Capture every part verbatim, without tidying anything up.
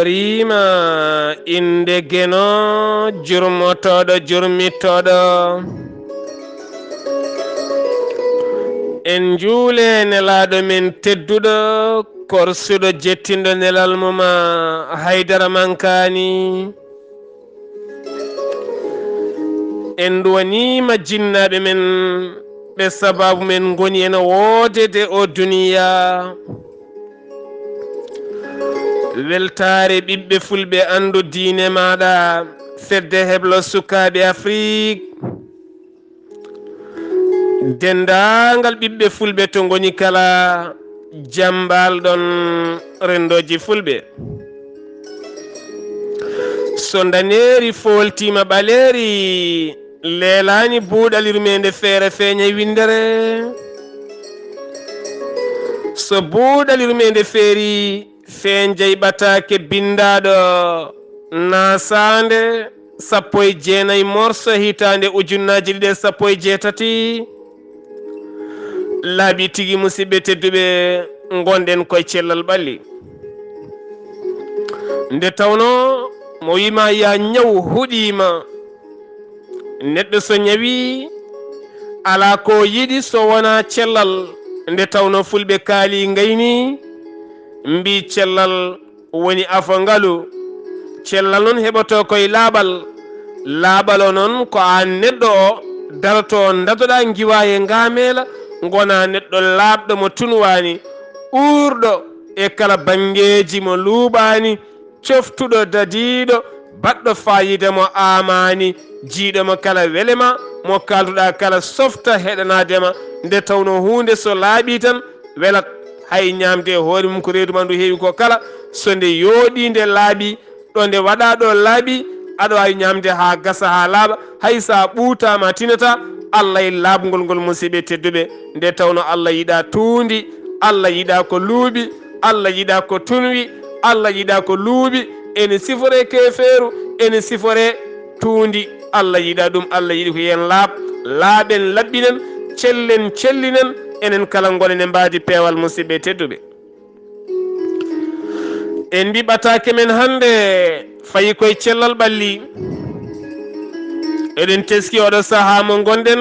Riima innde Geno, jurmotooɗo, jurmitooɗo. En njuule nelaaɗo men tedduɗo, korsuɗo, jettinɗo nelal mum, Haydara Mankaani. En nduwaniima jinnaaɓe men, ɓe sabaabu men ngoni ena woodede o duniya. Weltaare ɓiɓɓe fulɓe, anndu diine maaɗa, fedde heblo sukaaɓe Afrik. Denndaangal ɓiɓɓe fulɓe to ngoni kala, jam mbaal-ɗon renndooji fulɓe. So ndaneeri fooltiima ɓaleeri, leelaani buuɗal yurmeende feere feeñay winndere. So buuɗal yurmeende feerii, feeñjay ɓataake binndaaɗo naasaande sappo e jeenay morso hitaande ujunnaaji ɗiɗi e sappo e jeetati. Laaɓi tigi, musidɓe tedduɓe, ngonɗen koye cellal ɓalli. Nde tawnoo mo wiima yaa ñaw huɗiima, neɗɗo so ñawii, alaa ko yiɗi so wonaa cellal. Nde tawnoo fulɓe kaalii, ngaynii, mbii cellal woni afo ngalu. Cellal noon heɓotoo koye laaɓal. Laaɓal o noon ko aan neɗɗo o darotoo, ndadoɗaa ngiwaa e ngaameela, ngonaa neɗɗo laaɓɗo mo tunwaani, uurɗo e kala banngeeji mo luuɓaani, coftuɗo dadiiɗo, baɗɗo faayiida mo aamaani, jiyɗo mo kala welema, mo kaalduɗaa kala softa heɗanaade ma. Nde tawnoo huunde so laaɓii tan, welat. Hay ñaamde e hoore mum ko reedu ma ndu heewi ko kala, so nde yooɗii, nde laaɓii, ɗo nde waɗaa ɗo laaɓii, aɗa waawi ñaamde haa gasa, haa laaɓa, hay so a ɓuutaa ma tinataa. Allah e laaɓngol ngol, musidɓe tedduɓe, nde tawnoo Allah yiɗaa tuundi, Allah yiɗaa ko luuɓi, Allah yiɗaa ko tunwi, Allah yiɗaa ko luuɓi. Ene siforee keefeeru, ene siforee tuundi. Allah yiɗaa ɗum, Allah yiɗi ko yo en laaɓ, laaɓen, laɓɓinen, cellen, cellinen, enen kala ngonen e mbaadi peewal, musidɓe tedduɓe. En mbii ɓataake men hannde fayi koye cellal ɓalli. Eɗen teskii oɗo sahaa mo ngonɗen,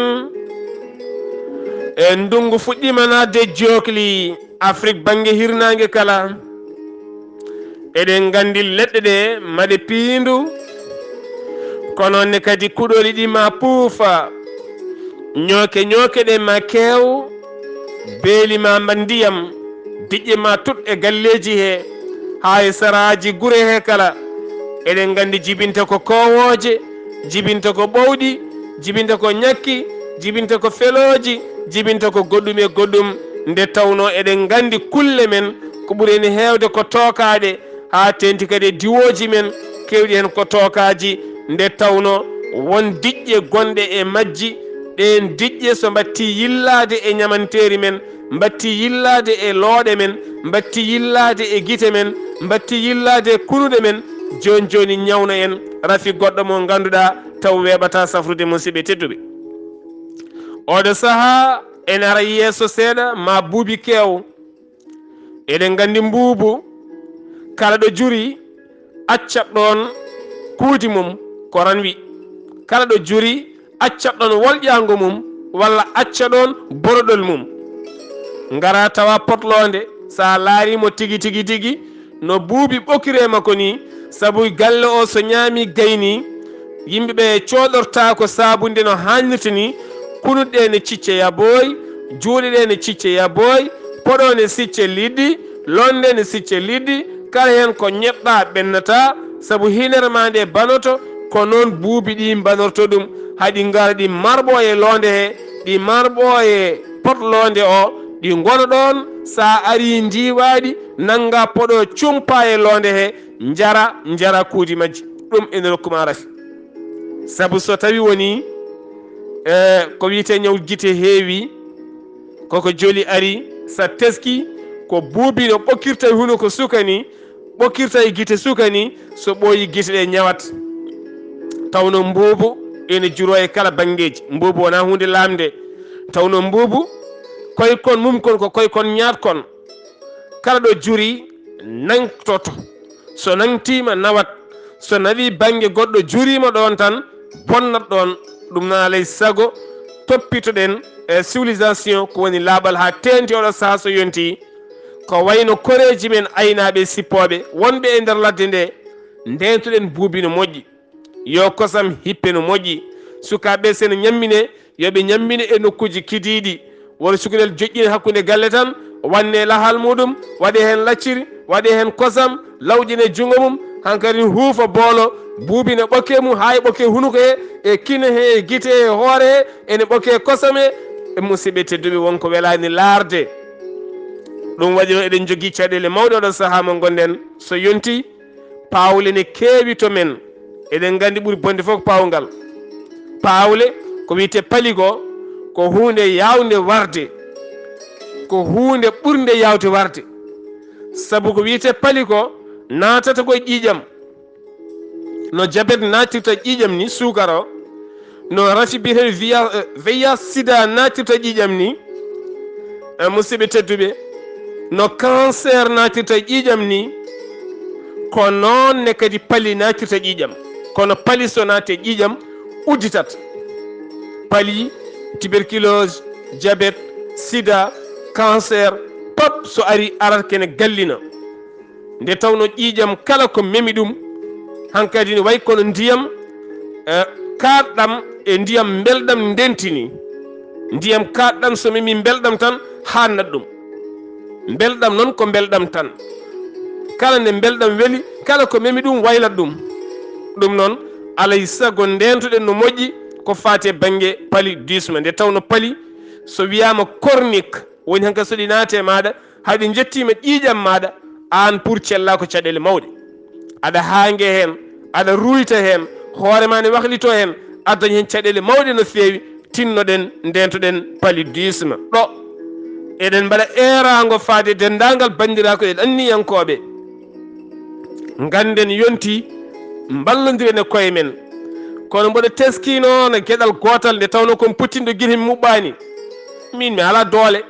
e ndunngu fuɗɗiima naatde jookli Afrik bannge hirnaange kala. Eɗen nganndi leɗɗe ɗe maɗe piindu, kono ne kadi kuɗooli ɗi ma puufa, ñooke ñooke ɗe ma keew, beeli ma mbaɗ ndiyam, diƴƴe ma tuɗ e galleeji he, haa e saraaji gure he kala. Eɗen nganndi jibinta ko koowooje, jibinta ko ɓowɗi, jibinta ko ñakki, jibinta ko felooji, jibinta ko goɗɗum e goɗɗum. Nde tawnoo eɗen nganndi kulle men ko ɓuri heen heewde ko tookaaɗe, haa teeŋti kadi e diwooji men, keewɗi heen ko tookaaji. Nde tawnoo won diƴƴe gonɗe e majji, ɗeen diƴƴe so mbattii yillaade e ñamanteeri men, mbattii yillaade e looɗe men, mbattii yillaade e gite men, mbattii yillaade e kunuɗe men, jooni jooni ñawna en rafi goɗɗo mo ngannduɗaa taw weeɓataa safrude, musidɓe tedduɓe. Oɗo sahaa ene ara yeeso seeɗa, ma buubi keew. Eɗen nganndi mbuubu, kala ɗo juri, accat ɗoon kuudi mum, ko ranwi. Kala ɗo juri, accat ɗoon wolƴaango mum, walla acca ɗoon boroɗol mum. Ngara tawa potloonde, so a laarii mo tigi, tigi, tigi, no buubi ɓokiree makko nii, sabu galle o so ñaami gayni, yimɓe ɓe cooɗortaako saabunnde no haanirta nii, kunuɗe ɗe ne cicca yabooy, juuɗe ɗe ne cicca yabooy, poɗo ne sicca liɗɗi, londe ne sicca liɗɗi, kala heen ko ñeɓɗa ɓennataa, sabu hinere ma nde banoto, ko noon buubi ɗi mbanorto ɗum. Haɗi ngara ɗi marɓo e loonde he, ɗi marɓo e pot loonde o, ɗi ngona ɗoon, so a arii ndiiwaa ɗi, nannga poɗo cumpa e loonde he, njara, njara kuudi majji. Ɗum ene rokku ma rafi. Sabu so tawi woni, eh, ko wiyetee ñaw gite heewi, koko joli ari, so a teskii, ko buubi no ɓokkirta e hunuko suka ni, ɓokkirta e gite suka ni, so ɓooyi gite ɗe ñawat. Tawno mbuubu ene juroo e kala banngeeji. Mbuubu wonaa huunde laamnde. Tawno mbuubu, koykon mum kon ko koykon ñaatkon. Kala ɗo juri, nangtoto. So nangtiima, nawat. So nawii bannge goɗɗo, juriima ɗoon tan, bonnat ɗoon. Ɗum noon, alay sago, toppitoɗen e civilisation, ko woni laaɓal, haa teeŋti oɗo sahaa so yontii. Ko wayno koreeji men aynaaɓe e sippooɓe wonɓe e nder ladde nde, ndeentoɗen buubi no moƴƴi. Yo kosam hippe no moƴƴi. Sukaaɓe, so ene ñammine, yo ɓe ñammine e nokkuuji kidiiɗi. Won cukalel joƴƴine hakkunde galle tan, wanne lahal muɗum, waɗe heen lacciri, waɗe heen kosam, lawƴine junngo mum, hankadi huufa boolo, buubina ɓokke mum, haa e ɓokke hunuko he, e kine he, e gite he, e hoore he, ene ɓokke kosam he. E musidɓe tedduɓe, won ko welaani laarde. Ɗum waɗi noon eɗen njogii caɗeele mawɗe oɗo sahaa mo ngonɗen. So yontii, paawle ne keewi to men. Eɗen nganndi ɓuri bonde fof ko paawngal. Paawle, ko wiyetee pali ko, ko huunde yaawnde warde. Ko huunde ɓurnde yaawde warde. Sabu ko wiyetee pali ko, naatata ko e ƴiiƴam. No jabet naatirta ƴiiƴam ni, suukar o, no rafi biyeteeɗo V I H, eh, V I H sida naatirta ƴiiƴam ni, eh, musidɓe tedduɓe, no cancer naatirta ƴiiƴam ni, ko noon ne kadi pali naatirta ƴiiƴam. Kono pali so naati e ƴiiƴam, udditat. Pali, tuberculose, jabet, sida, cancer, pop so ari, arat kene gallina. Nde tawno ƴiiƴam kala ko memi ɗum, hankadi ne wayi kono ndiyam, eh, kaaɗɗam e ndiyam mbelɗam ndentini. Ndiyam kaaɗɗam so memi mbelɗam tan, haannat ɗum. Mbelɗam noon ko mbelɗam tan. Kala nde mbelɗam weli, kala ko memi ɗum waylat ɗum. Ɗum noon, alay sago ndeentoɗen no moƴƴi ko faati e bannge paludisme. Nde tawno pali, so wiyaama chronique, woni hankadi so ɗi naati e maaɗa, hay ɗi njettiima ƴiiƴam maaɗa, aan pour cellaa ko caɗeele mawɗe. Aɗa haange heen, aɗa ruuyta heen, hoore maa ne wahlitoo heen, aɗa daña heen caɗeele mawɗe no feewi. Tinnoɗen, ndeentoɗen paludisme. Ɗo eɗen mbaɗa eeraango faade denndaangal banndiraaɓe e anniyankooɓe. Ngannden yontii, mballondiren e koye men. Kono mboɗo teskii noon e geɗal gootal nde tawnoo ko mi pottinɗo gila mi muɓɓaani. Miin mi alaa doole.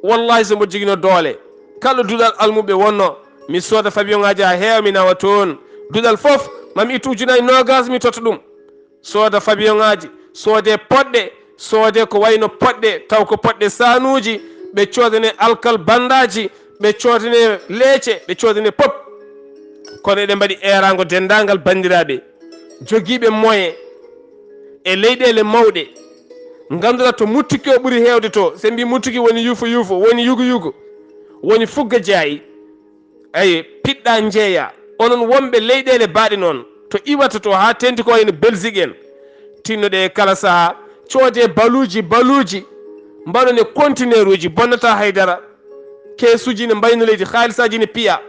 Wallaahi so mboɗo joginoo doole, kala duɗal almuɓɓe wonnoo, mi sooda fabiyoŋaaji haa heewa mi nawa toon. Duɗal fof, maa mi ittu ujunnaaji noogaas mi totta ɗum. Sooda fabiyoŋaaji, soodee poɗɗe, soodee ko wayno poɗɗe, taw ko poɗɗe saanuuji, ɓe coodanee alkal banndaaji, ɓe coodanee leece, ɓe coodanee pop. Kono eɗen mbaɗi eeraango denndaangal banndiraaɓe jogiiɓe moyen e leyɗeele mawɗe, ngannduɗaa to muttuki o ɓuri heewde to. So en mbii muttuki woni yuufo yuufo, woni yugo yugo, woni fugga jaayi. Ayi, piɗɗa njeeya. Onon wonɓe leyɗeele baaɗe noon, to iwata to haa teeŋti ko wayno Belgique en, tinnoɗee kala sahaa, coodee baluuji, baluuji, mbaɗonee kontineeruuji, bonnataa hay dara. Keesuuji ne mbayna leydi, haalisaaji ne piya.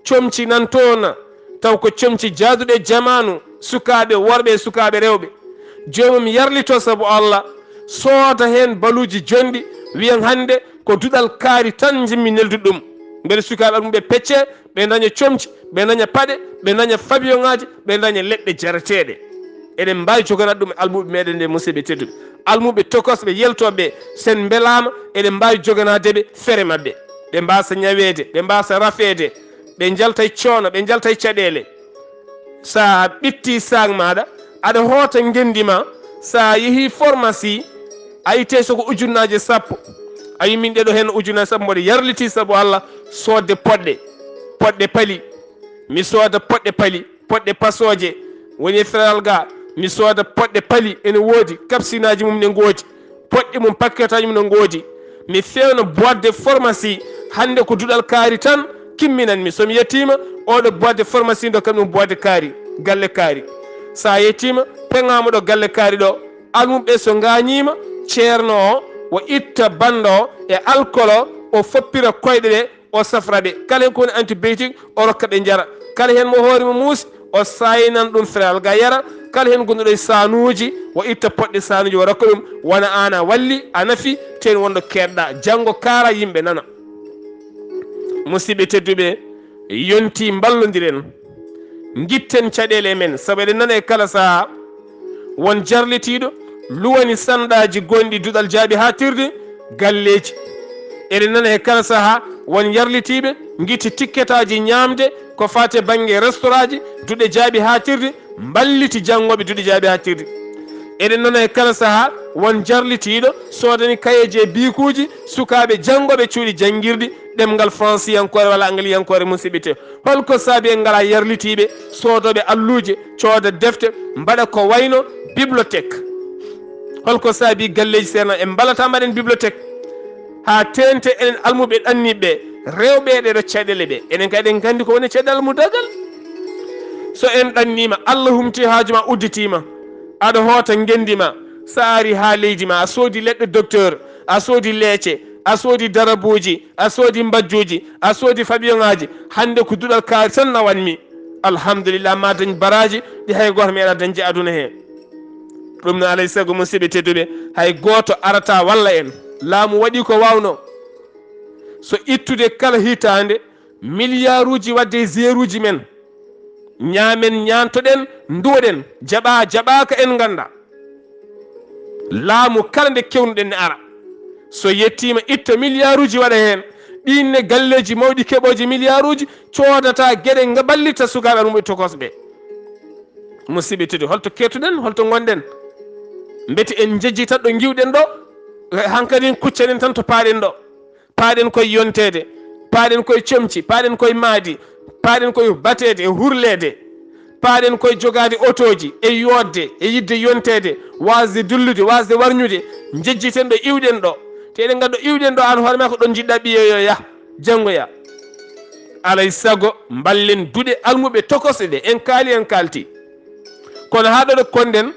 Comci nan toon, taw ko comci jaaduɗe jamaanu, sukaaɓe worɓe e sukaaɓe rewɓe. Joomum yarlito sabu Allah, sooda heen baluuji jonɗi, wiyan hannde ko duɗal kaari tan njimmi neldude ɗum. Mbele sukaaɓe almuɓe pecce, ɓe daña comci, ɓe daña paɗe, ɓe daña fabiyoŋaaji, ɓe daña leɗɗe jareteeɗe. Eɗen mbaawi joganaade ɗum almuɓe meɗen nde, musidɓe tedduɓe. Almuɓe tokosɓe yeltooɓe, sen mbelaama, eɗen mbaawi joganaade ɓe fere maɓɓe. Ɓe mbaasa ñaweede, ɓe mbaasa rafeede, ɓe njalta e coono, ɓe njalta e caɗeele. So a ɓitti saak maaɗa, aɗa hoota ngenndi ma, so a yehii pharmacie, a ittee so ko ujunnaaje sappo. A wii min ɗeɗo heen ujunnaaje sappo mboɗo yarlitii sabu Allah, soodde poɗɗe, poɗɗe pali. Mi sooda poɗɗe pali, poɗɗe pasooje, woni e feral ga, mi sooda poɗɗe pali, ene woodi, kapsinaaji mum ne ngoodi. Poɗɗe mum, pakketaaji mum no ngoodi. Mi feewna boîte de pharmacie. Hannde ko duɗal kaari tan kimminan mi. So mi yettiima, oɗo boîte de pharmacie ndokkami ɗum boîte de kaari, galle kaari. So a yettiima, peŋaama ɗo galle kaari ɗo. Almuɓe so ngaañiima, ceerno o, o itta bannda o e alkol o, o foppira koyɗe ɗe, o safra ɓe. Kala heen ko woni antibiotique, o rokka ɓe njara. Kala heen mo hoore mum muusi, o saaynan ɗum feral ga yara. Kala heen gonɗuɗo e saanuuji, o itta poɗɗe saanuuji, o rokka ɗum. Wona aan a walli, a nafi, teen wonɗo keedɗa. Janngo kaara, yimɓe nana. Musidɓe tedduɓe, yontii mballondiren. Ngitten caɗeele men, sabu eɗen nana e kala sahaa won jarlitiiɗo luwani sanɗaaji gonɗi duɗal jaaɓi haa tirde galleeji. Eɗen nana e kala sahaa won yarlitiiɓe ngiti tikketaaji ñaamde, ko faati e bannge restaurantji, duɗe jaaɓi haatirde, mballiti janngooɓe duɗe jaaɓi haatirde. Eɗen nana e kala sahaa won jarlitiiɗo soodani kayeeji e biikuuji sukaaɓe janngooɓe cuuɗi janngirɗi ɗemngal faransiyankoore walla angaliyankoore, musidɓe tedduɓe. Hol ko saabi en ngalaa yarlitiiɓe soodooɓe alluuje, cooda defte, mbaɗa ko wayno bibliothèque? Hol ko saabi galleeji seerna en mbalata mbaɗen bibliothèque? Haa teeŋti enen almuɓɓe ɗanniiɓe, rewɓe e ɗeeɗo caɗeele ɓe, enen kadi eɗen nganndi ko woni e caɗeele almudaagal. So en ɗanniima, Allah humti haaju ma, udditiima, aɗa hoota ngenndi ma, so a ari haa leydi ma, a soodi leɗɗe docteur, a soodi leece, a soodi darabuuji, a soodi mbajjuuji, a soodi fabiyoŋaaji, hannde ko duɗal kaari tan nawanmi. Alhamdulillah, ma dañ baraaji ɗi hay gooto meeɗaa dañde aduna he. Ɗum no alay sago, musidɓe tedduɓe, hay gooto arata walla en. Laamu waɗi ko waawnoo. So ittude kala hitaande miliyaaruuji waɗde e zeeruuji men, ñaamen, ñaantoɗen, nduwoɗen, jaɓaa, jaɓaaka, en nganndaa. Laamu kala nde kewnuɗen ne ara. So yettiima, itta miliyaaruuji waɗa heen. Ɗiin ne galleeji mawɗi keɓooji miliyaaruuji coodata geɗe nga ballita sukaaɓe almuɓɓe tokosɓe. Musidɓe tedduɓe, holto kettuɗen, holto ngonɗen? Mbete en njejjitat ɗo ngiwɗen ɗo, hankadi kuccanen tan to paaɗen ɗo. Paaɗen koye yonteede, paaɗen koye comci, paaɗen koye maadi, paaɗen koye bateede e hurleede, paaɗen koye jogaade otooji e yootde e yiɗde yonteede, waasde dillude, waasde warñude, njejjiten ɗo iwɗen ɗo. Te eɗen nganndi ɗo iwɗen ɗo, aan hoore maa ko ɗoon njiɗɗaa ɓiye yo yah, janngoya. Alay sago, mballen duɗe almuɓɓe tokosɗe ɗe, en kaali, en kaalti. Kono haa ɗo ɗo konɗen,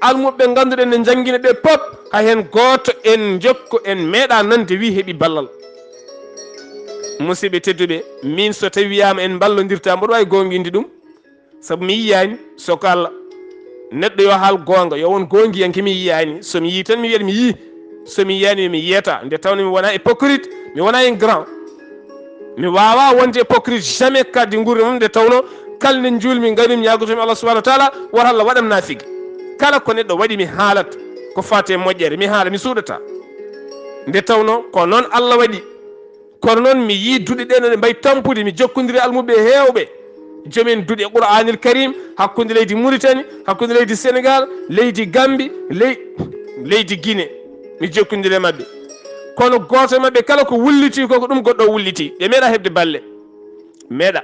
almuɓɓe ngannduɗen ne njanngina ɓe pop, hay heen gooto en njokko en meeɗaa nande wi heɓi ballal. Musidɓe tedduɓe, miin so tawi wiyaama en mballondirta, mboɗo waawi goonginde ɗum, sabu mi yiyaani, so ko Allah. Neɗɗo yo haal goonga, yo won goongiyanke mi yiyaani. So mi yii tan mi wiyat mi yii. So mi yiyaani mi yiyata. Nde tawno mi wonaa hypocrite, mi wonaa un grand. Mi waawaa wonde hypocrite jamais kadi nguurndam am, nde tawno kala nde njuulmi, ngaynumi, ñaagotomi Allah subhanahu wa taala, wota Allah waɗam naafigi. Kala ko neɗɗo waɗi mi haalat ko faati e moƴƴere, mi haala, mi suuɗata. Nde tawno ko noon Allah waɗi. Kono noon mi yii duɗe ɗe no ɗe mbayi tampude, mi jokkondiri almuɓɓe heewɓe. Joom en duɗe Qur'aanil Karim hakkunde leydi Muritani, hakkunde leydi Senegal, leydi Gambi, ley-, leydi Gine. Mi jokkondiri e maɓɓe. Kono gooto e maɓɓe kala ko wulliti ko, ko ɗum goɗɗo o wulliti. Ɓe meeɗa heɓde balle. Meeɗa.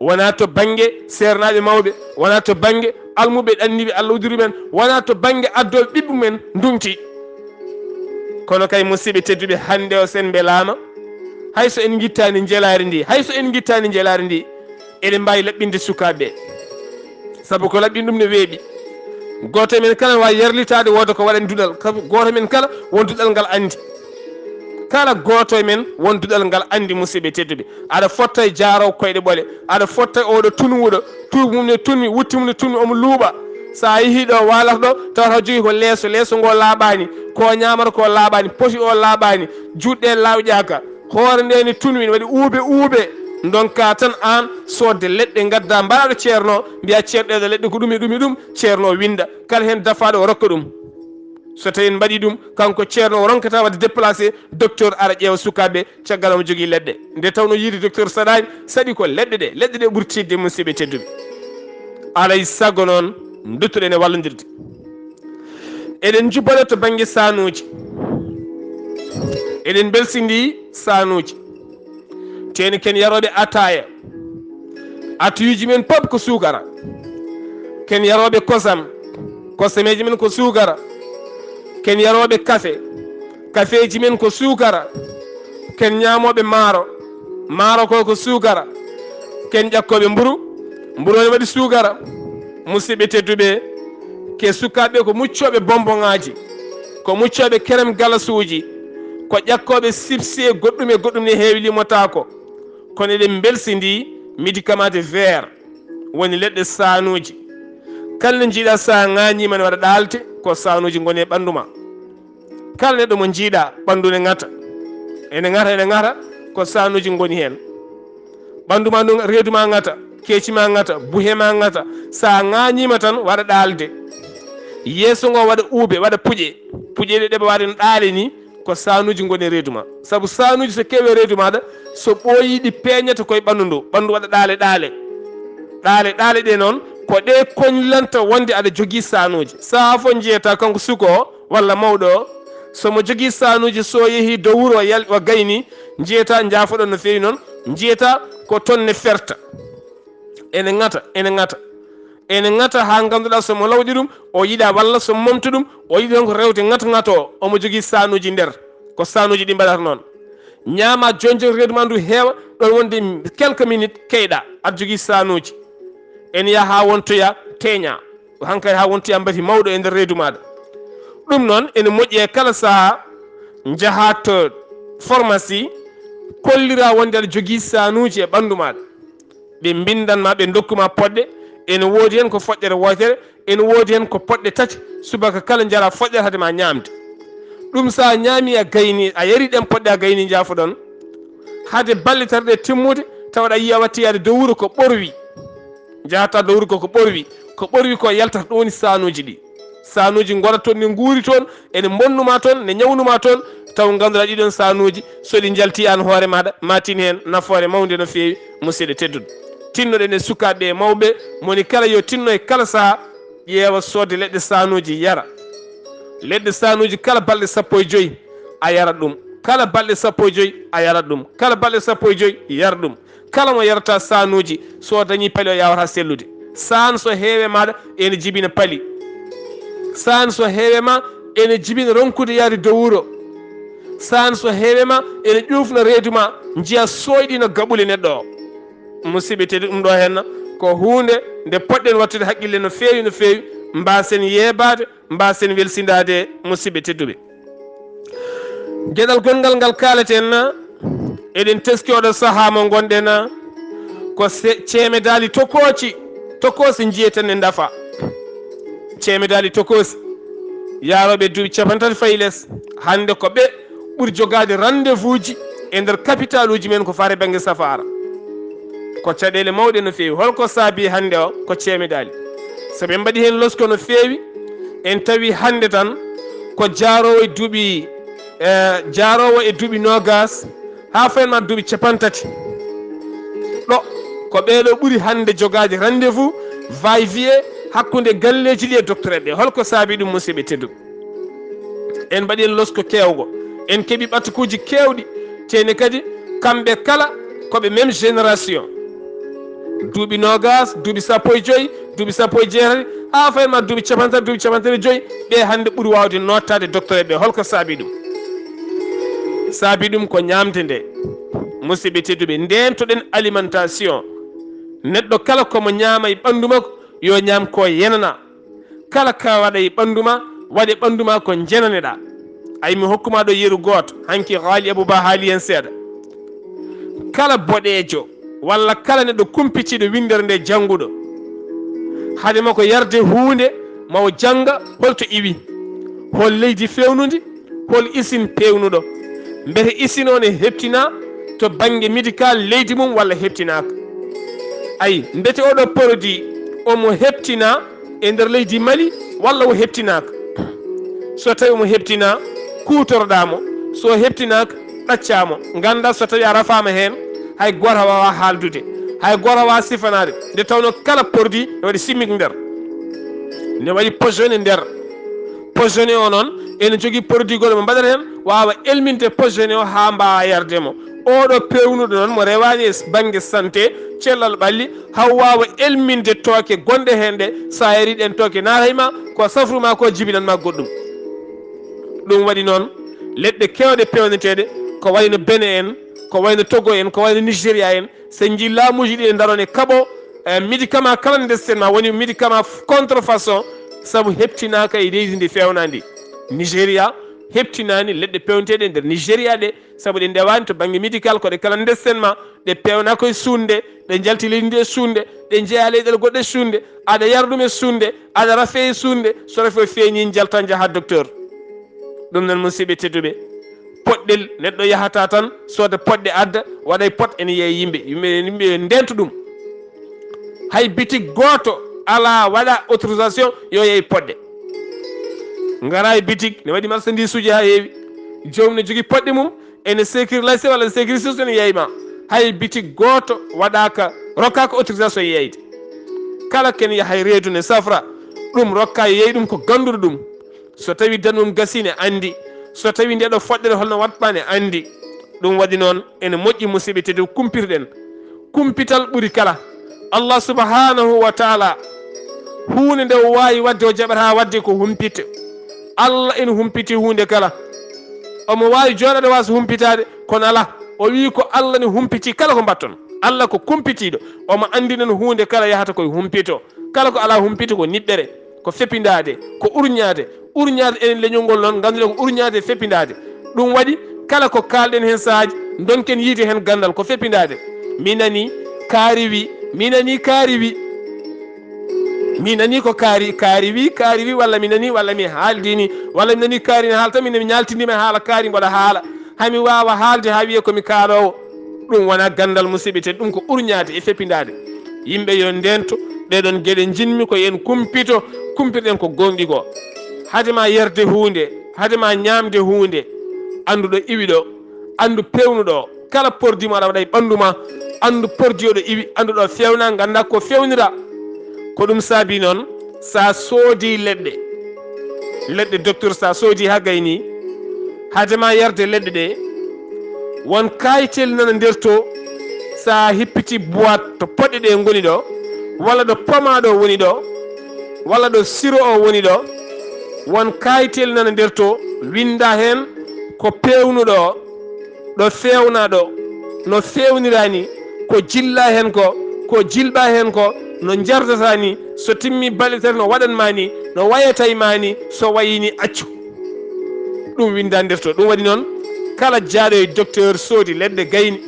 Wonaa to bannge seernaaɓe mawɓe, wonaa to bannge almuɓɓe ɗanniiɓe Allah uddiru men, wonaa to bannge addooɓe ɓiɓɓe men nduŋti. Kono kay, musidɓe tedduɓe, hannde o sen mbelaama, hay so en ngittaani njelaari ndi, hay so en ngittaani njelaari ndi, eɗen mbaawi laɓɓinde sukaaɓe ɓe. Sabu ko laɓɓin ɗum ne weeɓi. Gooto e men kala waawi yarlitaade wooda ko waɗani duɗal. Sabu gooto e men kala won duɗal ngal anndi. Kala gooto e men won duɗal ngal anndi, musidɓe tedduɓe. Aɗa fotta e jaaro koyɗe ɓole. Aɗa fotta e oɗo tunwuɗo. Tuubu mum ne tunmi, wutti mum ne tunmi, omo luuɓa. So a yehii ɗo, waalata ɗo, tawata o jogii ko leeso. Leeso ngo laaɓaani. Ko ñaamata ko laaɓaani. Poti o laaɓaani. Juuɗe lawƴaaka. Hoore nde ne tunwi, ne waɗi uube uube. Ndonka tan aan soodde leɗɗe, ngadda mbaɗa ɗo ceerno, mbiya ceerno ɗeeɗo leɗɗe ko ɗum e ɗum e ɗum, ceerno o winnda. Kala heen dafaaɗo o rokka ɗum. So tawi en mbaɗi ɗum, kanko ceerno o ronkata waɗde déplacé, docteur ara ƴeewa sukaaɓe, caggal omo jogii leɗɗe. Nde tawno yiide docteur saɗaani, saɗi ko leɗɗe ɗe, leɗɗe ɗe ɓuri tiiɗde, musidɓe tedduɓe. Alay sago noon, nduttuɗen e wallondirde. Eɗen njubbana to bannge saanuuji. Eɗen mbelsindii saanuuji. Teeni ken yarooɓe ataaya. Atuyuuji men pop ko suukara. Ken yarooɓe kosam. Kosameeji men ko suukara. Ken yarooɓe kafe. Kafeeji men ko suukara. Ken ñaamooɓe maaro. Maaro ko ko suukara. Ken ƴakkooɓe mburu. Mburu ne waɗi suukara. Musidɓe tedduɓe, ke sukaaɓe ko muccooɓe bonboŋaaji, ko muccooɓe kerem galasuuji, ko ƴakkooɓe sipsi e goɗɗum e goɗɗum ne heewi limotaako. Kono eɗen mbelsindii médicament de verre, woni leɗɗe saanuuji. Kala nde njiiɗaa so a ŋaañiima ne waɗa ɗaalte, ko saanuuji ngoni e ɓanndu ma. Kala neɗɗo mo njiiɗaa, ɓanndu ne ŋata. Ene ŋata, ene ŋata, ko saanuuji ngoni heen. Ɓanndu ma ndun, reedu ma ŋata, keeci ma ŋata, buhe ma ŋata. So a ŋaañiima tan, waɗa ɗaalde. Yeeso ngo waɗa uube, waɗa puƴe. Puƴe ɗe ɗeɓa waɗa no ɗaale ni, Ko saanuuji ngoni e reedu ma. Sabu saanuuji so keewi e reedu maaɗa, so ɓooyii ɗi peeñata koye ɓanndu ndu. Ɓanndu waɗa ɗaale ɗaale. Ɗaale ɗaale ɗe noon, ko ɗe koñlanta wonde aɗa jogii saanuuji. Sahaa fof njiyataa kanko suka o walla mawɗo o, so mo jogii saanuuji, so yehii dow wuro o yal-, o gayni, njiyataa, njaafoɗon no feewi noon, njiyataa ko toon ne ferta. Ene ŋata, ene ŋata. Ene ŋata haa ngannduɗaa so mo lawƴi ɗum, o yiɗa walla so momta ɗum, o yiɗi tan ko rewde ŋat-ŋat o, omo jogii saanuuji nder. Ko saanuuji ɗi mbaɗata noon. Ñaama jooni jooni reedu ma ndu heewa, ɗon wonde quelques minutes keyɗa, aɗa jogii saanuuji. Ene yaha haa wontoya teeña. Hankadi haa wontoya mbati mawɗo e nder reedu maaɗa. Ɗum noon ene moƴƴi e kala sahaa njahaa to pharmacie, kollira wonde aɗa jogii saanuuji e ɓanndu maaɗa. Ɓe mbinndan ma, ɓe ndokku ma poɗɗe, ene woodi heen ko foɗɗere wootere, ene woodi heen ko poɗɗe tati, subaka kala njara foɗɗere hade ma ñaamde. Ɗum so a ñaami a gayni, a yari ɗeen poɗɗe a gayni, njaafoɗon. Hade balɗe tati ɗe timmude, tawat a yii a watti yaade dow wuro ko ɓorwi. Njahata dow wuro ko ko ɓorwi. Ko ɓorwi ko yaltata, ɗum woni saanuuji ɗi. Saanuuji ngona toon, ne nguuri toon, ene mbonnuma toon, ne ñawnuma toon, taw ngannduɗaa ɗiɗon saanuuji, so ɗi njalti aan hoore maaɗa, ma tin heen nafoore mawnde no feewi, musidɓe tedduɓe. Tinnoɗen e sukaaɓe e mawɓe, moni kala yo tinno e kala sahaa, ƴeewa soodde leɗɗe saanuuji, yara. Leɗɗe saanuuji kala balɗe sappo e joyi, a yarat ɗum. Kala balɗe sappo e joyi, a yarat ɗum. Kala balɗe sappo e joyi, yar ɗum. Kala mo yarata saanuuji, so dañii pali o yaawata sellude. Saan so heewe maaɗa, ene jibina pali. Saan so heewe ma, ene jibina ronkude yaade dow wuro. Saan so heewe ma, ene ƴuufna reedu ma, njiya sooyɗiino gaɓule neɗɗo o. Musidɓe tedduɓe, ɗum ɗo henna ko huunde nde poɗɗen wattude haqqille no feewi, no feewi, mbaasen yeebaade, mbaasen welsindaade, musidɓe tedduɓe. Geɗal gonngal ngal kaaleten, eɗen teski oɗo sahaa mo ngonɗen, ko se-, ceemedaali tokooci, tokoosi njiyeten ne ndafa. Ceemedaali tokoosi, yaarooɓe duuɓi capanɗe tati fayi les, hannde ko ɓe ɓuri jogaade rendez-vous ji e nder capitaluuji men ko faati bannge safaara. Ko caɗeele mawɗe no feewi. Holko saabi hannde o? Ko ceemedaali. So ɓe mbaɗi heen losko no feewi, en tawi hannde tan ko jaaroowo e duuɓi, eh, jaaroowo e duuɓi noogas haa fayin ma duuɓi capanɗe tati. Ɗo ko ɓeeɗo ɓuri hannde jogaade rendez-vous, va-et-vient hakkunde galleeji ɗi e docteur ɓe. Holko saabi ɗum, musidɓe tedduɓe? En mbaɗi heen losko keewgo. En keɓi ɓatakuuji keewɗi. Teeni kadi, kamɓe kala ko ɓe même génération. Duuɓi noogas, duuɓi sappo e joyi, duuɓi sappo e jeetati, haa fayin ma duuɓi capanɗe tati, duuɓi capanɗe tati e joyi, ɓe hannde ɓuri waawde noottaade docteur ɓe. Holko saabi ɗum? Saabi ɗum ko ñaamde nde. Musidɓe tedduɓe, ndeentoɗen alimentation. Neɗɗo kala ko mo ñaama e ɓanndu makko, yo ñaam ko yenana. Kala ka waɗa e ɓanndu ma, waɗe ɓanndu ma ko jenaneɗaa. Ay, mi hokkuma ɗo yeru gooto, hanki Haali Abuba haali heen seeɗa. Kala boɗeejo walla kala neɗɗo kumpitiiɗo winndere nde jannguɗo, hade makko yarde huunde, ma o jannga holto iwi, hol leydi feewnundi, hol isin peewnuɗo. Mbete isin o ne heɓtina to bannge médical leydi mum walla heɓtinaaka? Ay, mbete oɗo produit omo heɓtina e nder leydi Mali walla o heɓtinaaka? So tawi omo heɓtina, kuutoroɗaa mo. So heɓtinaaka, ɗaccaa mo. Ngannda so tawi a rafaama heen, hay gooto waawaa haaldude. Hay gooto waawaa sifanaade. Nde tawnoo kala produit ne waɗi chimique nder. Ne waɗi poison nder. Poison o noon, ene jogii produit goɗɗo mo mbaɗata heen, waawa elminde poison o haa mbaawa yarde mo. Oɗo peewnuɗo noon mo rewaani e bannge santé, cellal ɓalli, haw waawa elminde tooke gonɗe heen ɗe, so a yarii ɗeen tooke naatay ma, ko safru ma ko jibinan ma goɗɗum. Ɗum waɗi noon, leɗɗe keewɗe peewneteeɗe, ko wayno Benin en, ko wayno Togo en, ko wayno Nigéria en, so en njii laamuuji ɗi e ndaron e kaɓo, eh, médicament kala ndesten ma woni médicament contrefaçon, sabu heɓtinaaka e leydi ndi feewnaandi. Nigéria heɓtinaani leɗɗe peewneteeɗe e nder Nigéria ɗe, sabu ɗe ndewaani to bannge médical, ko ɗe kala ndesten ma, ɗe peewna koye suunde, ɗe njalti leydi ndi e suunde, ɗe njeya leyɗeele goɗɗe e suunde, aɗa yara ɗum e suunde, aɗa rafe e suunde, so rafe o feeñi, njalta njaha docteur. Ɗum noon, musidɓe tedduɓe, poɗɗel neɗɗo yahata tan, sooda poɗɗe adda, waɗa e pot ene yiya e yimɓe, yimɓe, yimɓe ndento ɗum. Hay bitik gooto alaa waɗa autorisation yo yeey poɗɗe. Ngara e bitik, ne waɗi marchandise uji haa heewi. Joomum ne jogii poɗɗe mum, ene sekiri layse walla ene sekiri sus, ene yeeyma. Hay bitik gooto waɗaaka, rokkaaka autorisation yeeyde. Kala ken yahay reedu ne safra, ɗum rokka yeey ɗum ko gannduɗo ɗum. So tawi danmum gasi ne anndi, so tawi ndeɗo foɗɗere holno waɗma ne anndi. Ɗum waɗi noon, ene moƴƴi musidɓe tedduɓe kumpitoɗen kumpital ɓuri kala. Allah subhanahu wa taala, huunde nde o waawi waɗde, o jaɓata waɗde ko humpito. Allah ene humpiti huunde kala. Omo waawi jooɗaade waasa humpitaade, kono alaa. O wii ko Allah ne humpiti kala ko mbaɗton. Allah ko kumpitiiɗo. Omo anndi noon huunde kala yahata koye humpito. Kala ko alaa humpito ko niɓɓere, ko feppindaade, ko urñaade. Urñaade enen leñol ngol noon, ngannduɗen ko urñaade e feppindaade. Ɗum waɗi kala ko kaalɗen heen sahaaji, ndonken yiide heen ganndal ko feppindaade. Mi nanii kaari wi, mi nanii kaari wi. Mi nanii ko kaari, kaari wi, kaari wi, walla mi nanii, walla mi haaldini, walla mi nanii kaari ne haalta, mi nanii mi ñaaltindima e haala kaari mboɗo haala. Hami waawa haalde haa wiyee ko mi kaaloowo. Ɗum wonaa ganndal musidɓe tedduɓe, ɗum ko urñaade e feppindaade. Yimɓe yo ndento, ɗee ɗoon geɗe njiɗmi ko en kumpito, kumpitoɗen ko gooŋɗi goo. Hade ma yarde huunde, hade ma ñaamde huunde, anndu ɗo iwi ɗo, anndu peewnu ɗo. Kala pordi mo aɗa waɗa e ɓanndu ma, anndu pordi o ɗo iwi, anndu ɗo feewna, ngannda ko feewnira. Ko ɗum saabi noon, sa soodi leɗɗe, leɗɗe docteur sa soodi haa gayni, hade ma yarde leɗɗe ɗe, won kaayitel nana nder to, sa hippiti boîte to poɗɗe ɗe ngoni ɗo, walla ɗo poma ɗo woni ɗo, walla ɗo siro o woni ɗo, won kaayitel nana nder to, winnda heen ko peewnuɗo o, ɗo feewna ɗo, no feewnira ni, ko jilla heen ko, ko jilɓa heen ko, no njardata ni, so timmi balɗe tati no waɗan ma ni, no wayata e ma ni, so wayi ni accu. Ɗum winnda nder to. Ɗum waɗi noon, kala jaaɗo e docteur soodi leɗɗe gayni,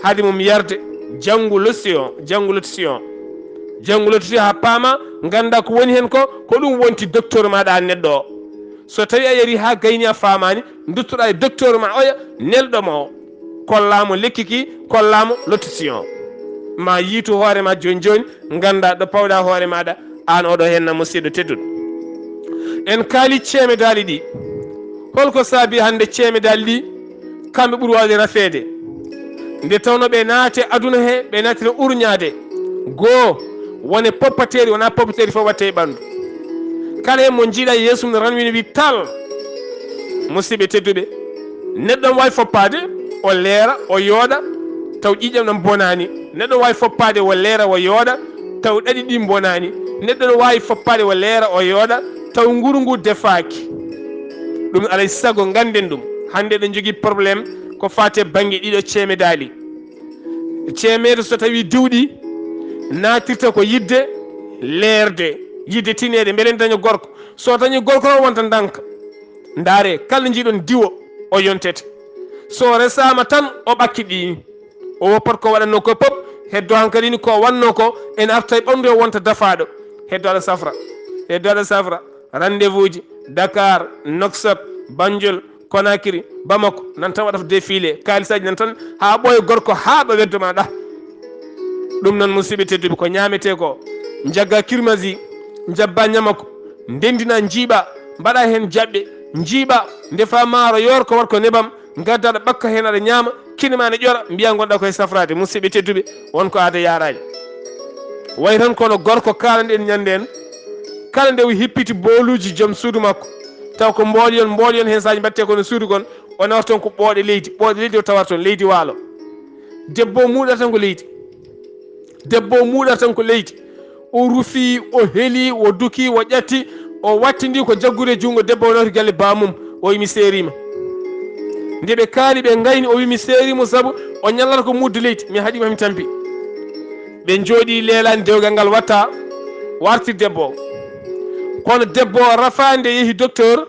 hade mum yarde, janngu lotition, janngu lotition. Janngu lotition haa paama, ngannda ko woni heen ko, ko ɗum wonti docteur maaɗa aan neɗɗo o. So tawi a yari haa gayni a faamaani, nduttoɗaa e docteur ma oya, nelɗo ma o. Kollaa mo lekki ki, kollaa mo lotition o. Ma yiitu hoore ma jooni jooni, ngannda ɗo pawɗa hoore maaɗa, aan oɗo heen na musidɗo tedduɗo. En kaali ceemedaali ɗi. Holko saabi hannde ceemedaali ɗi? Kamɓe ɓuri waawde rafeede. Nde tawno ɓe naate aduna he, ɓe naatira urñaade. Goo, wone poppateeri, wonaa poppateeri fof watte e ɓanndu. Kala heen mo njiiɗa e yeeso mum no ranwina wi tal. Musidɓe tedduɓe, neɗɗo no waawi foppaade, o leera, o yooɗa, taw ƴiiƴam ɗam bonaani. Neɗɗo no waawi foppaade, o leera, o yooɗa, taw ɗaɗi ɗi bonaani. Neɗɗo no waawi foppaade, o leera, o yooɗa, taw nguru ngu defaaki. Ɗum alay sago ngannden ɗum. Hannde eɗen njogii problème ko faati e bannge ɗiɗo ceemedaali. Ceemeedo so tawi diwɗi, naatirta ko yiɗde leerde, yiɗde tineede, mbele ne daña gorko. So dañi gorko tan wonta ndanka. Ndaare, kala njiiɗon diwo, o yontete. So resaama tan, o ɓakki ɗi. O woppat ko waɗatnoo ko pop, heddo hankadi ni ko wannoo ko, ene arta e ɓanndu o wonta dafaaɗo. Heddo aɗa safra, heddo aɗa safra. Rendez-vous ji, Dakar, Nouakchott, Banjul, Conakry, Bamako, nan tan waɗata défilé, kaalisaaji nan tan haa ɓooya gorko haa ɗo weddo ma ɗa. Ɗum noon musidɓe tedduɓe ko ñaametee ko, njagga kirmasi, njabba ñamako, ndendina njiiɓa, mbaɗa heen jaɓɓe, njiiɓa, ndefa maaro yoor ko wat ko nebam, ngadda aɗa ɓakka heen aɗa ñaama, kine ma ne ƴora, mbiya ngonɗa koye safraade. Musidɓe tedduɓe, won ko aada yaaraani. Way tan kono gorko kaalanɗen ñande en, kala nde o hippiti booluuji joom suudu makko, taw ko mboolyon, mboolyon heen saaji mbaɗte kono suudu kon, o nawata toon ko ɓooɗe leydi, ɓooɗe leydi o tawata toon, leydi waalo. Debbo o muuɗata tan ko leydi. Debbo o muuɗata tan ko leydi. O rufi, o heli, o duki, o ƴatti, o wattindi ko jaggude junngo debbo o nawti galle baamum. O wi mi seeriima. Nde ɓe kaali ɓe ngayni, o wi mi seeriima sabu o ñallata ko muudde leydi. Mi haɗiima mi tampi. Ɓe njooɗii leelaani dewgal ngal watta, warti debbo o. Kono debbo o rafaa nde yehi docteur,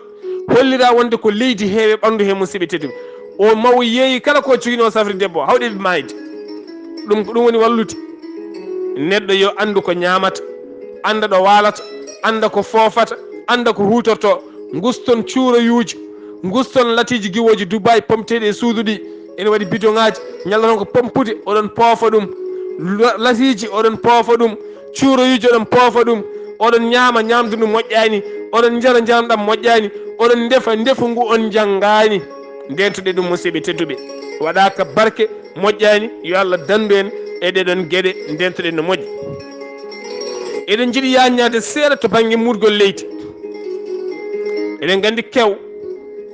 hollira wonde ko leydi heewe ɓanndu he musidɓe tedduɓe. O maw yeeyi kala ko joginoo safri debbo o, hawɗe ɓe maayde. Ɗum ko ɗum woni wallude. Neɗɗo yo anndu ko ñaamata, annda ɗo waalata, annda ko foofata, annda ko huutortoo. Nguston cuuroyuuji, nguston latiiji giwooji Dubaay pomteeɗi e suudu ɗi. Ene waɗi bidoŋaaji, ñalla toon ko pompude, oɗon poofa ɗum. La-, latiiji, oɗon poofa ɗum. Cuuroyuuji, oɗon poofa ɗum. Oɗon ñaama ñaamdu ndu moƴƴaani, oɗon njara njaram ɗam moƴƴaani, oɗon ndefa ndefu ngu on njanngaani. Ndeentoɗen ɗum, musidɓe tedduɓe. Waɗaaka barke, moƴƴaani. Yo Allah danndu en e ɗeɗon geɗe, ndeentoɗen no moƴƴi. Eɗen njiɗi yaaññaade seeɗa to bannge muurgol leydi. Eɗen nganndi kew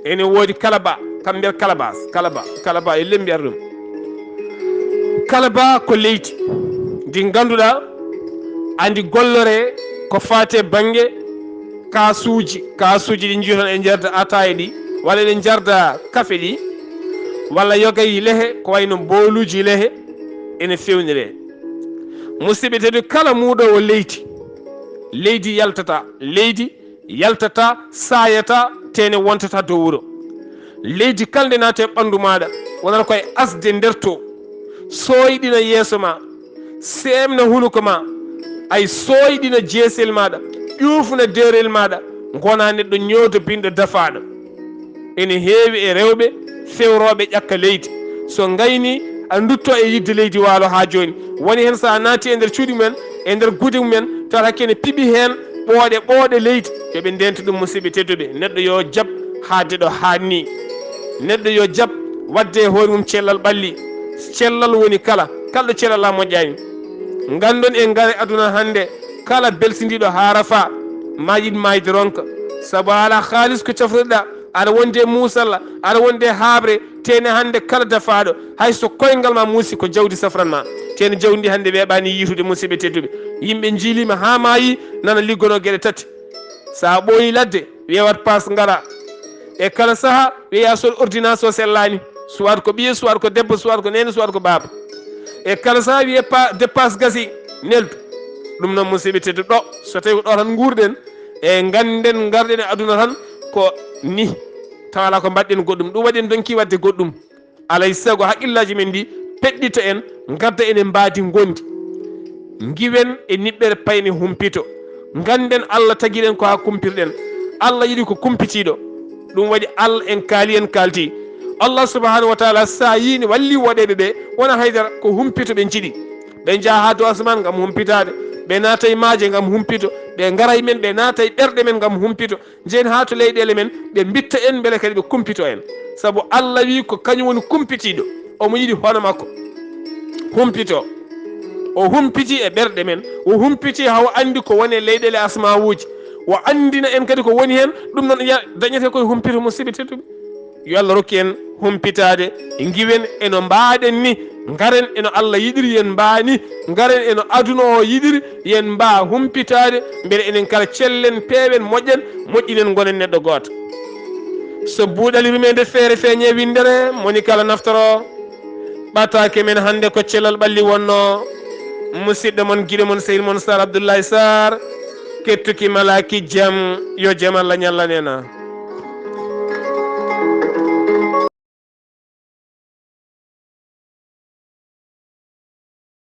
ene woodi kalaba, kam mbiyata kalabas, kalaba, kalaba e lembi ar ɗum. Kalaba ko leydi ndi ngannduɗaa andi gollore ko faate bannge kaasuuji, kaasuuji ɗi njiyoton e njarda ataaya ɗi, walla ɗe njarda kafe ɗi, walla yogay lehe, ko wayno booluuji lehe, ene fewnire. Musidɓe tedduɓe, kala muuɗoowo leydi, leydi yaltata, leydi yaltata, saayata, tene wontata dow wuro. Leydi kala nde naati e ɓanndu maaɗa, wonata koye asde nder to, sooyɗina yeeso ma, seemna hunuko ma, ay sooyɗina jeesel maaɗa, ƴuufna deerel maaɗa, ngona neɗɗo ñoodobinɗo dafaaɗo. Ene heewi e rewɓe fewrooɓe ƴakka leydi. So ngayni a ndutto e yidde leydi waalo haa jooni. Woni heen so a naati e nder cuuɗi mumen, e nder gude mumen, tawata hakke ne piɓi heen ɓooɗe, ɓooɗe leydi. Yo ɓe ndento ɗum, musidɓe tedduɓe. Neɗɗo yo jaɓ haadde ɗo haanni. Neɗɗo yo jaɓ waɗde e hoore mum cellal ɓalli. Cellal woni kala, kala ɗo cellal a moƴƴaani. Nganndon en ngare aduna hannde, kala belsindiiɗo haa rafa, ma yiɗ maayde ronka. Sabu a alaa haalis ko cafruɗaa, aɗa wondi e muusalla, aɗa wondi e haaɓre, tene hannde kala dafaaɗo, hay so koyngal ma muusi, ko jawdi safran ma. Tene jawdi ndi hannde weeɓaani yiitude, musidɓe tedduɓe. Yimɓe njiiliima haa maayi, nana liggonoo geɗe tati. So a ɓooyi ladde, wiyee wat paas ngara. E kala saha, wiyee a sood ordonnance o sellaani. Soit ko ɓiye, soit ko debbo, soit ko neene, soit ko baaba. E kala saha, wiyee pa, dépasse gasi, neldu. Ɗum noon, musidɓe tedduɓe, ɗo, so tawi ko ɗo tan nguurɗen, e ngannden ngarɗen e aduna tan ko ni. Tawa alaa ko mbaɗɗen goɗɗum. Ɗum waɗi en donki waɗde goɗɗum. Alay sago haqqillaaji men ɗi peɗɗita en, ngadda en e mbaadi ngondi. Ngiwen e niɓɓere payne humpito. Ngannden Allah tagiɗen ko haa kumpirɗen. Allah yiɗi ko kumpitiiɗo. Ɗum waɗi Allah en kaali, en kaalti. Allah subhanahu wa taala sa yiini walli woɗeeɓe ɓe, wona haydara, ko humpito ɓe njiɗi. Ɓe njaha haa dow asman ngam humpitaade. Ɓe naata e maaje ngam humpito. Ɓe ngara e men, ɓe naata e ɓerɗe men ngam humpito. Njehen haa to leyɗeele men, ɓe mbitta en, mbele kadi ɓe kumpito en. Sabu Allah wi ko kañum woni kumpitiiɗo, omo yiɗi hono makko humpito. O humpiti e ɓerɗe men, o humpiti haa o anndi ko woni e leyɗeele asmawuuji. O anndina en kadi ko woni heen, ɗum noon ya-, dañete koye humpito, musidɓe tedduɓe. Yo Allah rokku en humpitaade, ngiwen e no mbaaɗen ni, ngaren e no Allah yiɗiri yen mbaani, ngaren e no aduna o yiɗiri yen mbaa humpitaade, mbele enen kala cellen, peewen, moƴƴen, moƴƴinen, ngonen neɗɗo gooto. So buuɗali rumeende feere feeñe winndere, moni kala naftoro. Ɓataake men hannde ko cellal ɓalli wonno. Musidɗo mon, giɗo mon, sehil mon Sar Abdoulaye Sarr, kettuki malaaki jam, yo jam Allah ñallan en.